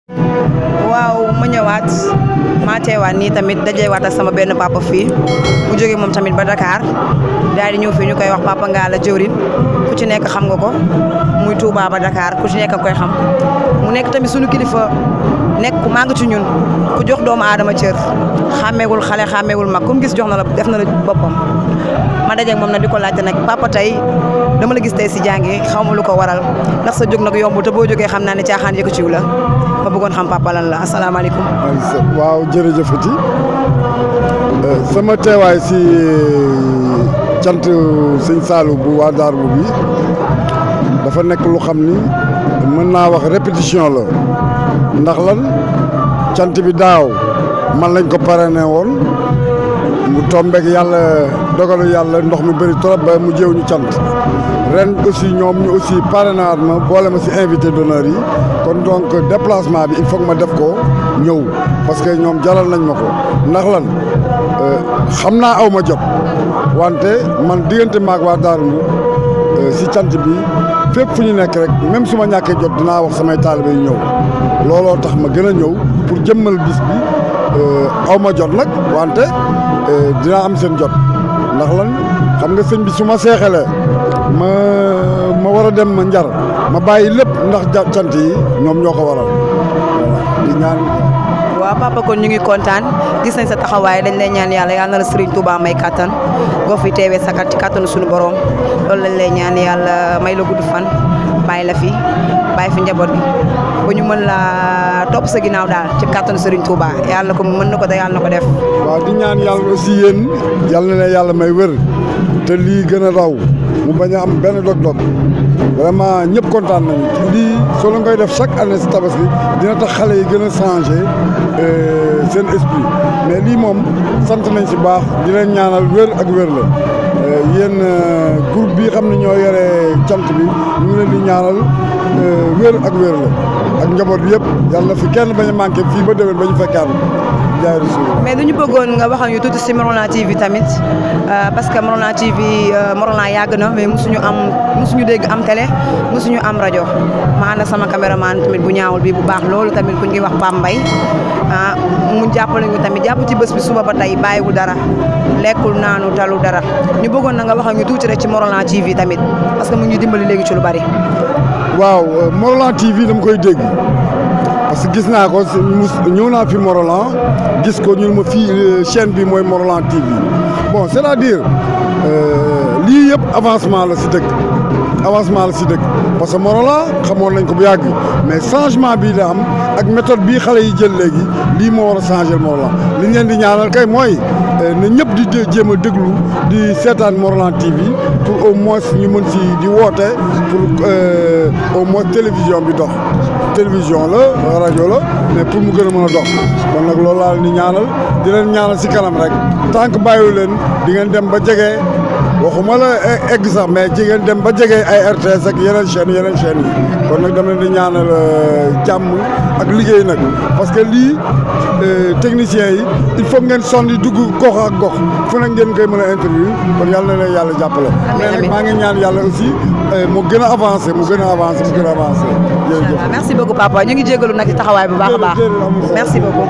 waaw ma ñëwaat maa teewaat nii tamit dajewaat ak sama benn papa fii mu jógee moom tamit ba Dakar daal di ñëw fii ñu koy wax papa Ngalla jëwrin ku ci nekk xam nga ko muy Touba ba Dakar ku ci nekk koy xam mu nekk tamit suñu kilifa nekk ku màgg ci ñun ku jox doomu aadama cër xàmmeewul xale xàmmeewul mag comme gis jox na la def na la boppam ma dajeeg moom nag di ko laajte nag papa tey dama la gis tey si jàngi xaw ma lu ko waral ndax sa jóg nag yombul te boo jógee xam naa ne caaxaan yëkk ciw la ma bëggoon xam papa lan la asalaamaaleykum. waaw jërëjëfati sama teewaay si cant sëñ Saalum bu waa Darou bi dafa nekk lu xam ni mën naa wax répétition la ndax lan cant bi daaw man lañ ko parrainé woon mu tombeek yàlla dogalu yàlla ndox mi bëri trop ba mu jéew ñu cant ren aussi ñoom ñu aussi parrainé waat ma boole ma si invité d'honneur yi kon donc déplacement bi il faut que ma def ko ñëw parce que ñoom jaral nañ ma ko ndax lan xam naa aw ma jot wante man diggante maag waa Darou si cant bi fépp fu ñu nekk rek même su ma ñàkkee jot dinaa wax samay taalibe yu ñëw looloo tax ma gën a ñëw pour jëmmal bis bi aw ma jot nag wante dinaa am seen jot ndax lan xam nga sëñ bi su ma seexalee ma war a dem ma njar ma bàyyi lépp ndax cant yi ñoom ñoo ko waral di ñaan. waaw papa kon ñu ngi kontaan gis nañ sa taxawaay dañ lay ñaan yàlla yàlla na la Serigne Touba may kattan goo fi teewee sakat ci kattanu suñu borom loolu lañ lay ñaan yàlla may la gudd fan bàyyi la fi bàyyi fi njaboot gi ba ñu mën la topp sa ginnaaw daal ci kattanu Serigne Touba yàlla ko mën na ko te yàlla na ko def. waaw di ñaan yàlla aussi yéen yàlla na yàlla may wér te lii gën a raw mu bañ a am benn dog-dog vraiment ñëpp kontaan nañu lii soo la ngay def chaque année si tabaski dina tax xale yi gën a changé seen esprit mais lii moom sant nañ si baax di leen ñaanal wér ak wér la yéen groupe bi xam ne ñoo yore cant bi ñu ngi leen di ñaanal wér ak wér la ak njaboot bi yëpp yàlla fi kenn bañ a manqué fii ba déwén ba ñu fekkaat jaay rasul. mais duñu bëggoon nga waxal ñu tuuti si Morolan TV tamit parce que Morolan TV Morolan yàgg na mais musuñu dégg am télé musuñu am rajo ma ànd sama caméraman tamit bu ñaawul bi bu baax loolu tamit ku ñuy wax Pam Mbaye mu jàppale ñu tamit jàpp ci bés bi suba ba tey bàyyiwul dara lekkul naanu talu dara ñu bëggoon na nga waxal ñu tuuti rek ci Morolan TV tamit parce que mu ngi dimbali léegi ci lu bari. waaw Morolan TV dama koy dégg parce que gis naa ko ñëw naa fi Morolan gis ko ñun ma fii chaîne bi mooy Morolan TV bon c'est-à-dire lii yëpp avancement la si dëkk parce que Morolan xamoon nañ ko bu yàgg mais changement bii da am ak méthode bii xale yi jël léegi lii moo war a changer Morolan li ñu leen di ñaanal kay mooy na ñëpp di jéem a déglu di seetaan Morolan TV pour au moins ñu mën si di woote pour au moins télévision bi dox télévision la rajo la mais pour mu gën a mën a dox kon nag loolu laa leen di ñaanal di leen ñaanal si kanam rek tant que bàyyiwu leen di ngeen dem ba jege waxuma la egg sax mais ci ngeen dem ba jege ay RTS ak yeneen chaînes yi kon nag dama leen di ñaanal jàmm ak liggéey nag parce que lii techniciens yi il faut ngeen sonni dugg gox ak gox fu ne ngeen koy mën a interview kon yàlla na leen yàlla jàppale. mais nag maa ngi ñaan yàlla aussi mu gën a avancé jërëjëf. merci beaucoup papa ñu ngi jégalu nag ci taxawaay bu baax a baax merci beaucoup.